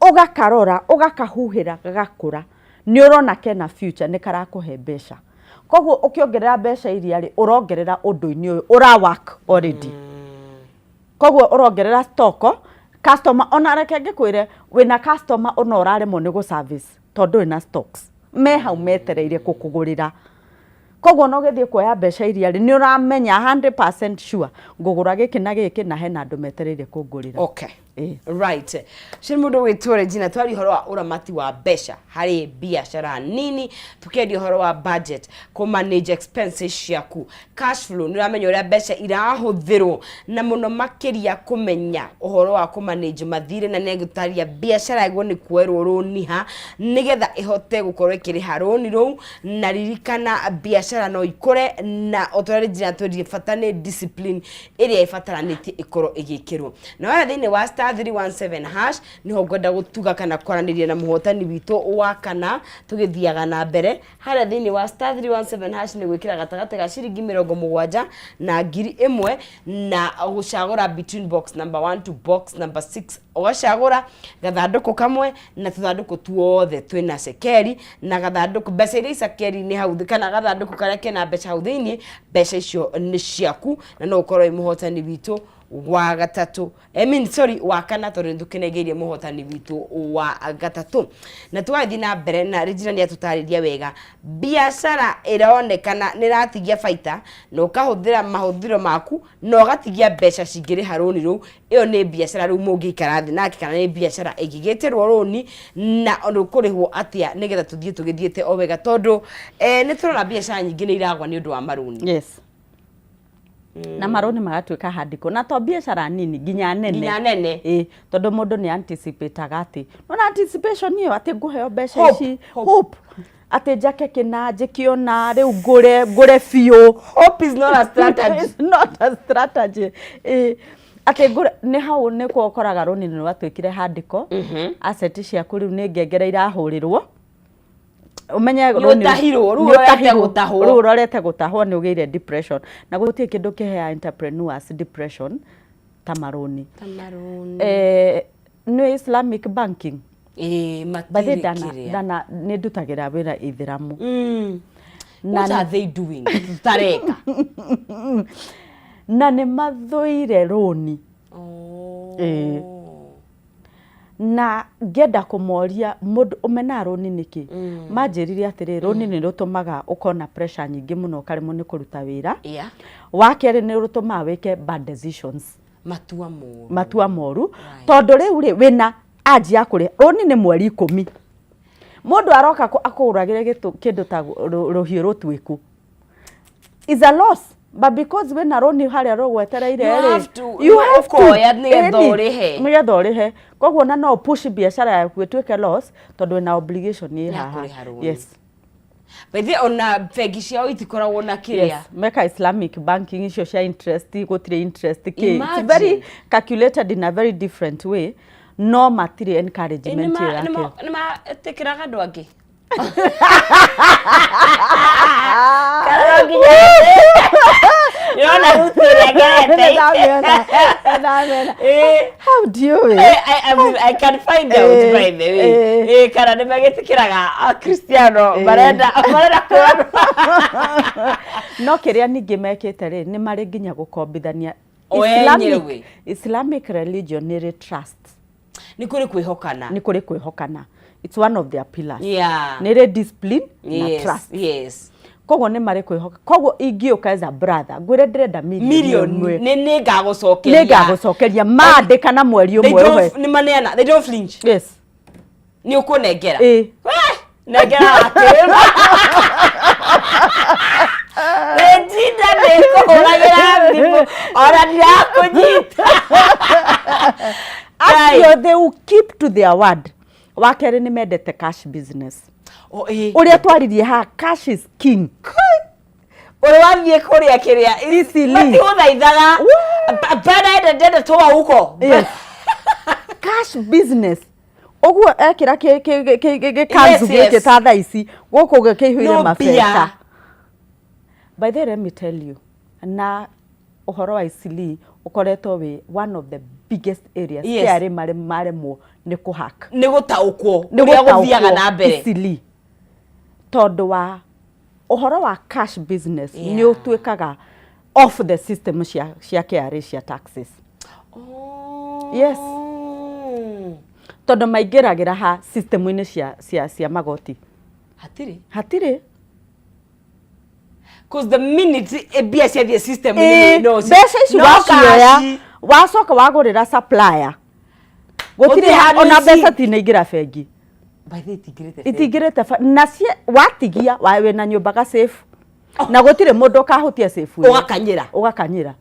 ũgakarora, ũgakahuhĩra, gagakũra, nĩ ũrona kena future, nĩ karakũhe mbeca. Koguo ũkĩongerera mbeca iria rĩ, ũrongerera ũndũ-inĩ ũyũ ũra work already. Koguo ũrongerera stock, customer. Ona reke ngĩkwĩre, wĩna customer ona ũraremwo nĩ gũ service tondũ ndũrĩ na stocks, me hau metereire gũkũgũrĩra. Koguo no gĩthiĩ kuoya mbeca iria rĩ, nĩ ũramenya 100% sure ngũgũra gĩkĩ na gĩkĩ, na hena andũ metereire kũngũrĩra. Ĩ. Right, cio nĩ mũndũ gwĩtwo Regina. Twaria ũhoro wa ũramati wa mbeca harĩ biacara nini, tũkĩendia ũhoro wa budget, kũ manage expenses ciaku, cash flow, nĩ ũramenya ũrĩa mbeca irahũthĩrwo, na mũno makĩria kũmenya ũhoro wa kũ manage mathirĩ, na nĩ gũtaria biacara ĩguo nĩ kuoerwo rũni ha nĩgetha ĩhote gũkorwo ĩkĩrĩha rũni rũu. Na ririkana, biacara no ikũre, na o ta ũrĩa Regina twendire, bata nĩ discipline ĩrĩa ĩbataranĩtie ĩkorwo ĩgĩkĩrwo. Na waya thĩinĩ wa *317# nĩho ngwenda gũtuga kana kwaranĩria na mũhotani witũ wa kana. Tũgĩthiaga na mbere harĩa thĩinĩ wa *317# nĩ gwĩkĩra gatagatĩ ga ciringi 70 na 1000, na gũcagũra between box number 1 to box number 6. Ũgacagũra gathandũkũ kamwe, na tũthandũkũ tuothe twĩna cekeri, na gathandũkũ mbeca iria icekeri-inĩ hau kana gathandũkũ karĩa kena mbeca hau thĩinĩ, mbeca icio nĩ ciaku, na no ũkorwo wĩ mũhotani witũ wa gatatũ, I mean, sorry, wa kana, tondũ nĩ tũkĩnengeirie mũhotani witũ wa gatatũ. Na tũgathiĩ na mbere na Regina nĩ atũtarĩria wega, biacara ĩronekana nĩ ĩratigia baita na ũkahũthĩra mahũthĩro maku na ũgatigia mbeca cingĩrĩha rũni rũu, ĩyo nĩ biacara rĩu mũngĩikara thĩ nake, kana nĩ biacara ĩngĩgĩtĩrwo rũni na rũkũrĩhwo atĩa, nĩgetha tũthiĩ tũgĩthiĩte o wega, tondũ nĩ tũrona biacara nyingĩ nĩ iragwa nĩ ũndũ wa marũni. Na marũni magatuĩka handiko na to biacara nini, nginya nene. Nginya nene. Ĩ, tondũ mũndũ nĩ anticipataga atĩ nona anticipation ĩyo atĩ ngũheo mbeca Hope, ici. Hope. Hope atĩ njake kĩna njĩke ona rĩu ngũre biũ. Hope is not a strategy. It's not a strategy. Ĩ, atĩ ngũre nĩ hau nĩkuo ũkoraga rũni nĩ rwatuĩkire handiko. Asset ciaku rĩu nĩ ngengere irahũrĩrwo, ũmenye Nĩ ũtahirwo, rĩu nĩ ũrorete ũtahirwo, gũtahwo. Rĩu ũrorete gũtahwo, nĩ ũgĩire depression, na gũtirĩ kĩndũ kĩheaga entrepreneurs depression ta marũni. Tamaruni. Nĩ Islamic banking. Ĩĩ. By the way, matirĩ ndana kĩrĩa. Ndana nĩ ndutagĩra wĩra ithĩramu. Na What are they doing tutareka? Na nĩ mathũire rũni. Ĩĩ. Na ngĩenda kũmoria mũndũ ũmenaga rũni nĩkĩ, manjĩrire atĩrĩ, rũni nĩ rũtũmaga ũkona pressure nyingĩ mũno, ũkaremwo nĩ kũruta wĩra. Wa kerĩ, nĩ rũtũmaga wĩke bad decisions. Matua moru. Matua moru, tondũ rĩu rĩ wĩna anji ya kũrĩha rũni nĩ mweri 10, mũndũ aroka akũgũragĩre kĩndũ ta rũhiũ rũtuĩku is a loss, but because wĩna rũni harĩa rũgwetereire You rĩ, have to- you have to. Ũkoya nĩgetha Ĩni, ũrĩhe. Nĩgetha ũrĩhe. Koguo ona no push biacara yaku ĩtuĩke loss tondũ wĩna obligation ĩ Ya haha. kũrĩha rũni. Yes. By the way, ona bengi ciao itikoragwo na kĩrĩa. Yes, meka Islamic banking icio cia interest, gũtirĩ interest kĩ. It's Imagine. very calculated in a very different way, no matirĩ encouragement ĩyo yake. Nĩ metĩkĩraga andũ angĩ kana no nginya ndĩrona ruti ĩrĩa ngerete. Nĩndamĩona, nĩndamĩona. How do you I can find out by the way. Kana nĩ magĩtĩkĩraga Akristiano marenda kuonwo. No kĩrĩa ningĩ mekĩte rĩ, nĩ marĩ nginya gũkombithania. O enyewe. Islamic religion nĩ rĩ trust. Nĩ kũrĩ kwĩhokana. Nĩ kũrĩ kwĩhokana, it's one of their pillars. Nĩ rĩ discipline na trust. Koguo nĩ marĩ kwĩhoka, koguo ingĩũka as a brother ngwĩre ndĩrenda mirioni mirioni 1 nĩ ngagũcokeria. Nĩ ngagũcokeria mandĩka na mweri They 1 don't- ũhe. Nĩ maneana, they don't flinch. Nĩ ũkũnengera. We, nengera atĩ nĩnjinda nĩkũhũragĩra thimũ ona ndirakũnyita. Acio they will keep to their word. Wa kerĩ, nĩ mendete cash business. O, ĩĩ. Ũrĩa twaririe haha, cash is king. Ũrĩ wathiĩ kũrĩa kĩrĩa Easily. matigũthaithaga bana enda ndenda toa huko. Yes. Cash business ũguo ekĩra gĩkanzu gĩkĩ ta thaa ici gũkũ gĩkĩihũire No mabeca. Mbia. By the way, let me tell you, na ũhoro wa Eastleigh ũkoretwo wĩ one of the biggest areas KRA marĩ maremwo nĩ kũhack. Nĩ gũtaũkwo Nĩ ũrĩa gũtaũkwo gũthiaga na mbere. Eastleigh tondũ wa ũhoro wa cash business nĩ ũtuĩkaga off the system cia KRA cia taxes. Yes. Tondũ maingĩragĩra ha system-inĩ cia magoti. Hatirĩ. Hatirĩ. 'Cause the minute mbia ciathiĩ system no Mbeca ici no wacioya cash. Wacoka wagũrĩra supplier, gũtirĩ Gũtirĩ handũ ona mbeca tinaingĩra bengi. By the way, itingĩrĩte bengi. Itingĩrĩte na watigia wĩna nyũmba ga safe na gũtirĩ mũndũ ũkahutia safe ĩyo. Ũgakanyĩra. Ũgakanyĩra.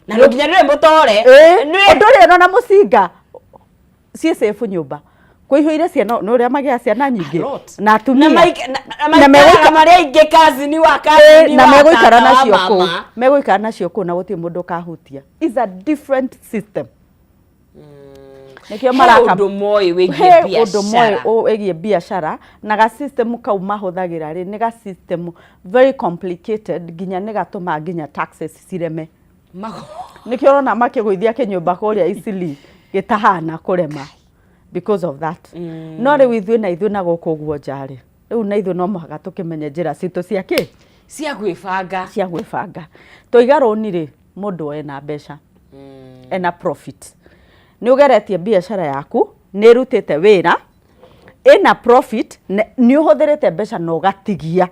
Na no nginya nĩwe mũtore. Ũndũ ũrĩa ona mũcinga ciĩ safe nyũmba kũihũire ciana, nĩ ũrĩa magĩa ciana nyingĩ A lot. na atumia. Na Na maikaraga marĩ aingĩ, kazini wa kazini na wa megũikara tata wa nacio kũu mama. Megũikara nacio kũu na gũtirĩ mũndũ ũkahutia. Is a different system, nĩkĩo He maraka. ũndũ moĩ wĩgiĩ He ũndũ moĩ biacara. Wĩgiĩ biacara na ga system kau mahũthagĩra rĩ, nĩ ga system very complicated, nginya nĩ gatũmaga nginya taxes cireme. Nĩkĩo ũrona makĩgũithia kĩnyũmba kũrĩa Eastleigh gĩtahana kũrema because of that. No rĩu ithuĩ na ithuĩ na gũkũ ũguo nja rĩ, rĩu na ithuĩ no mũhaka tũkĩmenye njĩra citũ cia kĩ cia gwĩbanga. Cia gwĩbanga. Twaiga rũni rĩ, mũndũ oe na mbeca ena profit, nĩ ũgeretie biacara yaku, nĩ ĩrutĩte wĩra, ĩna profit, nĩ ũhũthĩrĩte mbeca na ũgatigia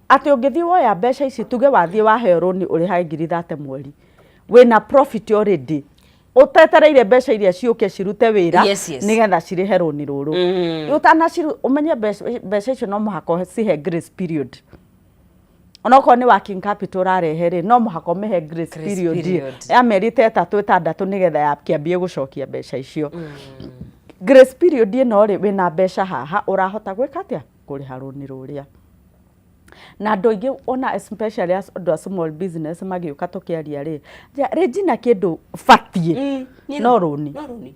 atĩ ũngĩthiĩ woya mbeca ici, tuge wathiĩ waheo rũni ũrĩhage 30,000 mweri, wĩna profit already, ũtetereire mbeca iria ciũke cirute wĩra nĩgetha cirĩhe rũni rũrũ. Ũtanaciru ũmenye mbeca icio no mũhaka ũcihe grace period. Onokorwo nĩ working capital ũrarehe rĩ, no mũhaka ũmĩhe grace Grace period period. ya mĩeri ta 3 6 nĩgetha yakĩambie gũcokia mbeca icio. Grace period ĩno rĩ, wĩna mbeca haha ũrahota gwĩka atĩa? Kũrĩha rũni rũrĩa. Na andũ aingĩ ona especially andũ a small business magĩũka tũkĩaria rĩ, Regina kĩndũ batiĩ no rũni. No rũni.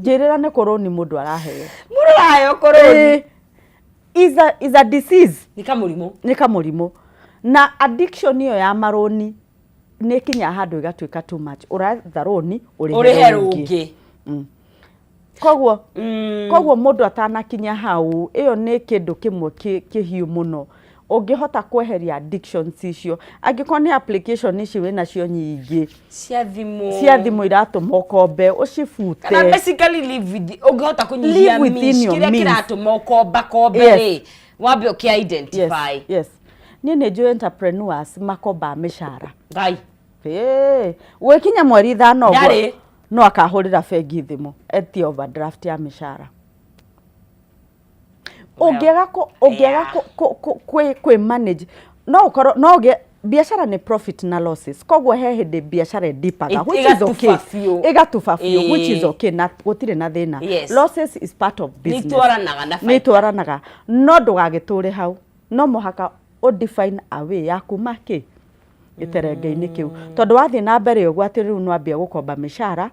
Njĩrĩra nĩ kũ rũni mũndũ araheo. Mũndũ araheo kũ rũni? Is a disease. Nĩ kamũrimũ. Nĩ kamũrimũ. Na addiction ĩyo ya marũni nĩ ĩkinyaga handũ ĩgatuĩka too much. Ũretha rũni ũrĩhe ũrĩhe rũngĩ. Koguo koguo mũndũ atanakinya hau, ĩyo nĩ kĩndũ kĩmwe kĩhiũ mũno ũngĩhota kweheria addictions icio. Angĩkorwo nĩ application ici wĩnacio nyingĩ cia thimũ, cia thimũ iratũma ũkombe, ũcibute. Kana basically live with, ũngĩhota kũnyihia Live within your kĩrĩa means. kĩratũma ũkomba kombe rĩ, wambe ũkĩ identify. Yes. Niĩ nĩ njũĩ entrepreneurs makombaga mĩcara. Ngai. Gwĩkinya mweri 5 ũguo Ndarĩ. no akahũrĩra bengi thimũ etie overdraft ya mĩcara. Ũngĩaga ũngĩaga kwĩ manage, no ũkorwo no ũgĩe biacara nĩ profit na losses, koguo he hĩndĩ biacara ĩdipaga, which is okay. Ĩgatuba biũ. Ĩgatuba biũ, which is okay, na gũtirĩ na thĩna. Losses is part of business. Nĩ itwaranaga na nĩ baita. Itwaranaga, no ndũgagĩtũre hau, no mũhaka ũ define a way ya kuma kĩ gĩterenge-inĩ kĩu, tondũ wathiĩ na mbere ũguo atĩ rĩu nĩwambia gũkomba mĩcara,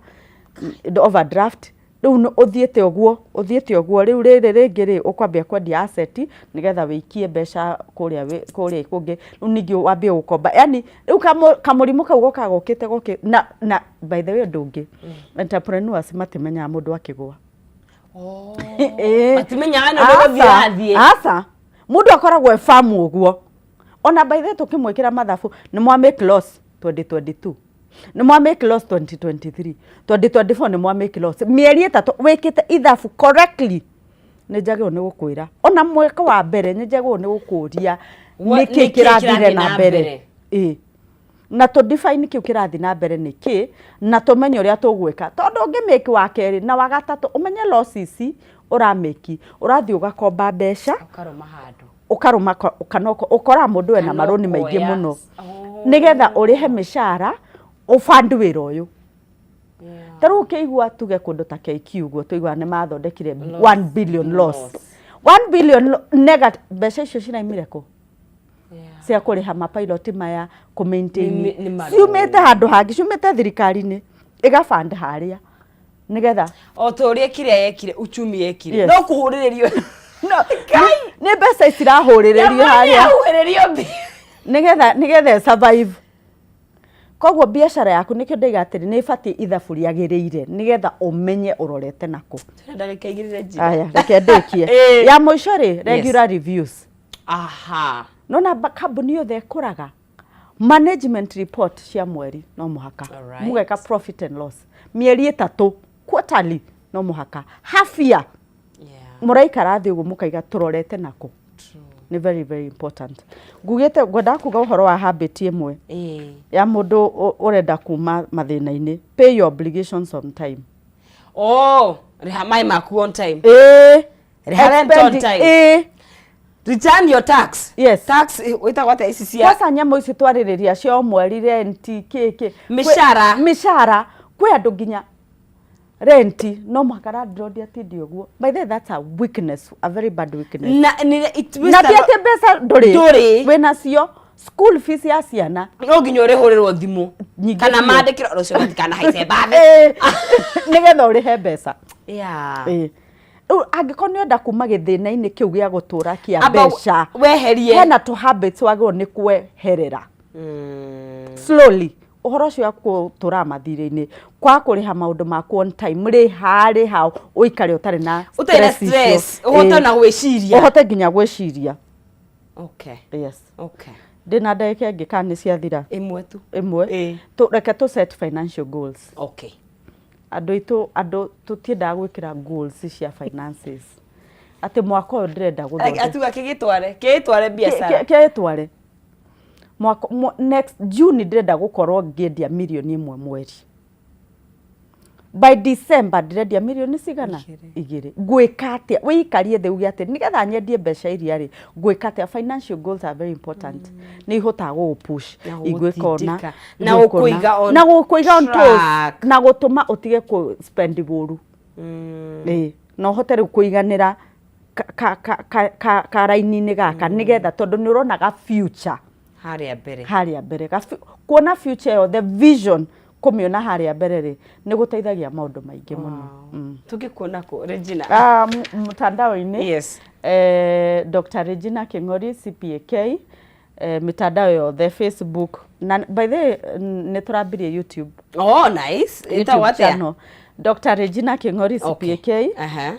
overdraft, rĩu ũthiĩte ũguo, ũthiĩte ũguo, rĩu rĩrĩ rĩngĩ rĩ ũkwambia kwendia asset nĩgetha wĩikie mbeca kũrĩa kũrĩa kũngĩ, rĩu ningĩ wambie gũkomba, yani rĩu kamũrimũ kau gokaga gokĩte gokĩ na by the way, ũndũ ũngĩ, entrepreneurs matimenyaga mũndũ akĩgũa. Ĩĩ. Matimenyaga nĩ ũndũ gũthiĩ Aca, athiĩ. aca, mũndũ akoragwo e famu ũguo. Ona by the way, tũkĩmwĩkĩra mathabu, nĩ mwa make loss 2022, nĩ mwa make loss 2023, 2024 nĩ mwa make loss. Mĩeri 3 wĩkĩte ithabu correctly, nĩ njagĩrĩirwo nĩ gũkwĩra, ona mwaka wa mbere nĩ njagĩrĩirwo nĩ gũkũria nĩkĩ nĩkĩ kĩrathire kĩrathiĩ na na mbere. mbere. Ĩĩ, na tũ define kĩu kĩrathiĩ na mbere nĩ kĩ, na tũmenye ũrĩa tũgwĩka, tondũ ũngĩmĩki wa kerĩ na wa gatatũ, ũmenye loss ici ũramĩki, ũrathiĩ ũgakomba mbeca, ũkarũma handũ, ũkarũma kana ũkoraga mũndũ ena Kana marũni maingĩ ũkoya. mũno nĩgetha ũrĩhe mĩcara, ũband wĩra ũyũ. Ta rĩu ũkĩigua tuge kũndũ ta KQ ũguo, tũiguaga nĩ mathondekire 1 billion loss, 1 billion negative. Mbeca icio ciraimire kũ cia kũrĩha mapilot maya, kũ maintain? Nĩ marũni. Ciumĩte handũ hangĩ, ciumĩte thirikari-inĩ, ĩgaband harĩa nĩgetha O ta ũrĩa kĩrĩa yekire uchumi yekire. Yes. No kũhũrĩrĩrio. No, nĩ mbeca cirahũrĩrĩrio harĩa. Ahũrĩrĩrio mbia. Nĩgetha survive. Koguo biacara yaku, nĩkĩo ndaiga atĩrĩ, nĩ ĩbatiĩ ithabu rĩagĩrĩire nĩgetha ũmenye ũrorete nakũ. Twĩna ndagĩka 2 Regina. Aya, reke ndĩkie. Ya mũico rĩ, regular reviews. Nona kambuni yothe ĩkũraga, management report cia mweri no mũhaka mũgeka profit and loss mĩeri 3, quarterly no mũhaka, half year, mũraikara thĩ ũguo mũkaiga tũrorete nakũ. Nĩ very very important. Ngugĩte ngwendaga kuga ũhoro wa habit ĩmwe ya mũndũ ũrenda kuma mathĩna-inĩ: pay your obligations on time. Oh, rĩha maĩ maku on time. Ĩĩ. Rĩha rent on time. Ĩĩ. Return your tax. Yes. Tax wĩtagwo atĩa ici cia Kwanza nyamũ ici twarĩrĩria cia o mweri, rent, kĩ kĩ. Mĩcara. Mĩcara. Kwĩ andũ nginya rent no mũhaka landlord atinde ũguo. By the way, that's a weakness, a very bad weakness. Na nĩ it Na ti atĩ mbeca ndũrĩ. Ndũrĩ. Wĩnacio, school fees ya ciana. No nginya ũrĩhũrĩrwo thimũ Nyingĩ kana biũ. mandĩkĩrwo rũciũ matikana-haice mbathi. Ĩĩ, nĩgetha ũrĩhe mbeca. Ĩĩ. Rĩu angĩkorwo nĩ ũrenda kuma gĩthĩna-inĩ kĩu gĩa gũtũra kĩa Amba mbeca, weherie hena tũ habits wagĩrĩirwo nĩ kweherera slowly. Ũhoro ũcio wa gũtũraga mathirĩ-inĩ, kwaga kũrĩha maũndũ maku on time, rĩha rĩha, ũikare ũtarĩ na ũtarĩ na stress icio. Stress, ũhote ona gwĩciria. Ũhote nginya gwĩciria. Yes. Ndĩna ndagĩka ĩngĩ kana nĩ ciathira? Ĩmwe tu. Ĩmwe. Ĩĩ. Reke tũ set financial goals. Andũ aitũ, andũ tũtiendaga gwĩkĩra goals cia finances, atĩ mwaka ũyũ ndĩrenda gũthondeka Atuga kĩgĩtware kĩgĩtware biacara. Kĩtware mwaka next June ndĩrenda gũkorwo ngĩendia mirioni 1 mweri. By December ndĩrendia mirioni cigana? Igĩrĩ. Ngwĩka atĩa? Wĩikarie thĩ uge atĩ nĩgetha nyendie mbeca iria rĩ, ngwĩka atĩa? Financial goals are very important. Nĩ ihotaga gũgũ-push. Na Ingwĩka ũna, gũgũtindĩka. Na ngwĩka gũkũiga ũna. on Na gũkũiga on toes. track. Na gũtũma ũtige kũ spend ũru. Ĩĩ, na ũhote rĩu kũiganĩra ka raini-inĩ gaka nĩgetha tondũ nĩ ũrona ga future harĩa mbere. Harĩa mbere. Kuona future ĩyo, the vision, kũmĩona harĩa mbere rĩ, nĩ gũteithagia maũndũ maingĩ mũno. Tũngĩkuona kũ, Regina? Mtandao-inĩ. Yes. Dr. Regina King'ori CPAK, mitandao yothe, Facebook, na by the way nĩ tũrambirie YouTube. Oh, nice. YouTube Ĩtagwo atĩa? channel. Dr. Regina King'ori CPAK.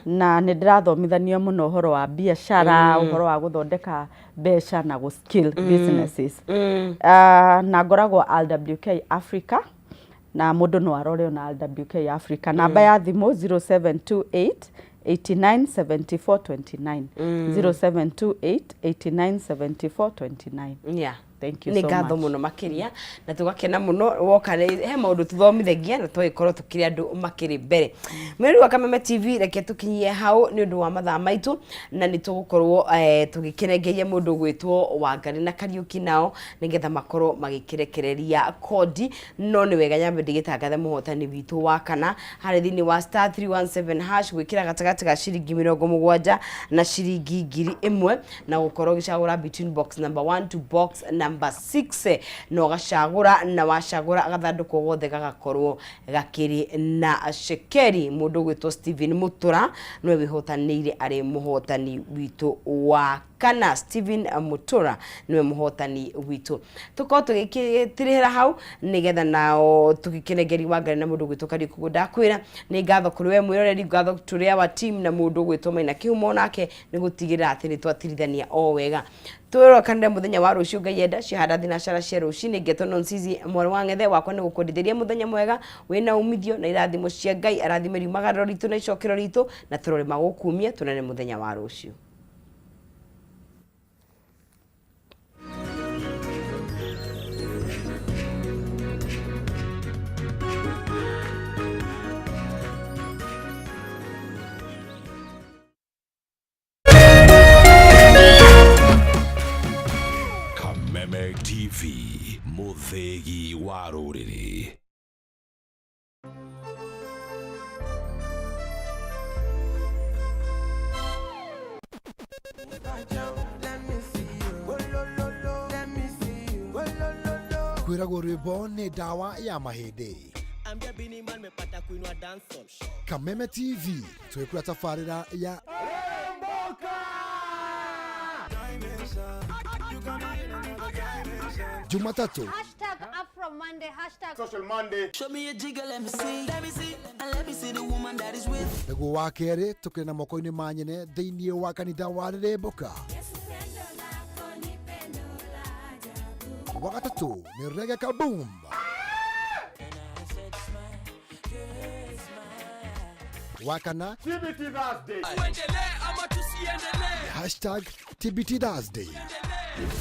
Na nĩ ndĩrathomithania mũno ũhoro wa biacara, ũhoro wa gũthondeka mbeca na gũ scale businesses. Na ngoragwo RWK Africa, na mũndũ no arore ona RWK Africa. Namba ya thimũ 0728 89 74 29. 0728 89 74 29. Yeah. Thank you Nĩ so ngatho much. Mũno makĩria na tũgakena mũno woka he maũndũ tũthomithagia na tũgagĩkorwo tũkĩrĩ andũ makĩrĩ mbere. Mwĩrori wa Kameme TV, reke tũkinyie hau nĩ ũndũ wa mathaa maitũ, na nĩ tũgũkorwo tũgĩkĩrengeria mũndũ ũgwĩtwo Wangari na Kariũki nao nĩgetha makorwo magĩkĩrekereria kodi. No nĩ wega nyambe ndĩgĩtangathe mũhotani witũ wa kana harĩ thĩinĩ wa *317# gwĩkĩra gatagatĩ ga ciringi 70 na ciringi 1000 na gũkorwo ũgĩcagũra between box number 1 to box number 6, na ũgacagũra, na wacagũra gathandũkũ gothe gagakorwo gakĩrĩ na cekeri. Mũndũ ũgwĩtwo Steven Mutura nĩwe wĩhotanĩire arĩ mũhotani witũ wa kana. Steven Mutura nĩwe mũhotani witũ. Tũkorwo tũgĩkĩtirĩhĩra hau nĩgetha nao tũgĩkĩnengeri Wangari na mũndũ ũgwĩtwo Kariũki. Ũguo ndakwĩra nĩ ngatho kũrĩ we mwĩroreri, ngatho tũrĩ our team na mũndũ ũgwĩtwo Maina Kĩhumo nake nĩ gũtigĩrĩra atĩ nĩ twatirithania o wega. Twĩrokanĩre mũthenya wa rũciũ Ngai enda ciahanda thinacara cia rũcinĩ. Ngetwo Nonsizi mwarĩ wa ng'ethe wakwa nĩ gũkwendithĩria mũthenya mwega wĩna umithio na irathimo cia Ngai. Arathime riumagarĩro ritũ na icokero ritũ na tũrore magũkumia. Tuonane mũthenya wa rũciũ. Kameme TV, mũthĩgi wa rũrĩrĩ. Kwĩragwo rwĩmbo nĩ ndawa ya mahĩndĩ. Kameme TV twĩkũra tabarĩra ya Jumatatu. #AfroMonday, hashtag Social Monday. Show me a jigger, let me see. Let me see, and let me see the woman that is with. Nĩguo wa kerĩ tũkĩrĩ na moko-inĩ ma nyene thĩinĩ wa kanitha wa Rĩrĩmbũka. Wa gatatũ nĩ Reggae Kaboom. Wa kana TBT Thursday. #TBT Thursday.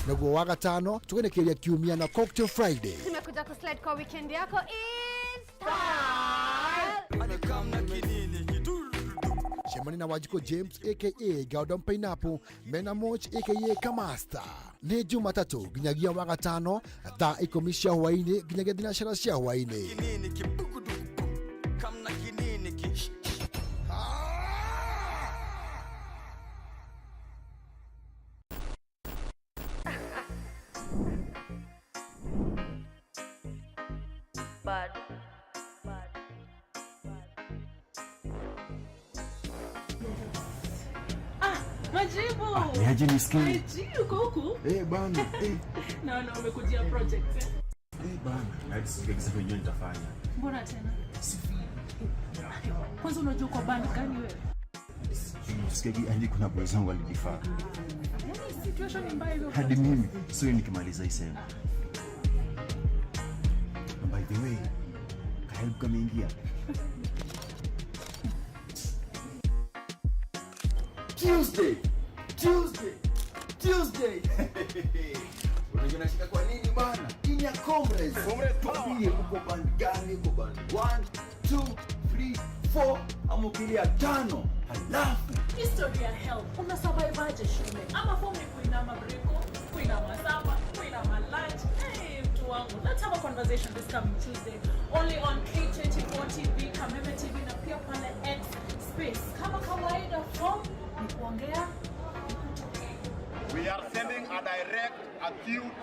Naguo wa gatano tũgenekeria kiumia na Cocktail Friday. Tumekuja kuslide kwa weekend yako is style. Cemani na Wanjikũ James aka Gordon Pineapple mena Moch aka Kamasta. Nĩ Jumatatũ nginyagia wa gatano thaa 10 cia hwaĩ-inĩ nginyagia thinacara cia hwaĩ-inĩ. Bad. Majibu. Niaje nisikie? IG uko huku? Eh, bana. Eh, Naona umekujia project. Eh? Eh bana. Hadi sijui kabisa kwenye nitafanya. Mbona tena? Kwanza unajua uko band gani wewe? Sijui hadi kuna boys wangu walijifaa. Yaani situation ni mbaya hivyo. Hadi mimi sio nikimaliza hii sema. By the way, kahelp kameingia. Tuesday, Tuesday, Tuesday. Unajua nashika kwa nini bana? Hii ni ya comrades. Comrades, tuambie uko band gani? Uko band 1, 2, 3, 4 ama ukilia tano, halafu History ya health. Una survive aje shule? Ama form ni kuinama breko, kuinama supper, kuinama lunch. Hey, mtu wangu. Let's have a conversation this coming Tuesday only on K24 TV, Kameme TV na pia pale X Space. Kama kawaida, form ni kuongea. We are sending a direct, acute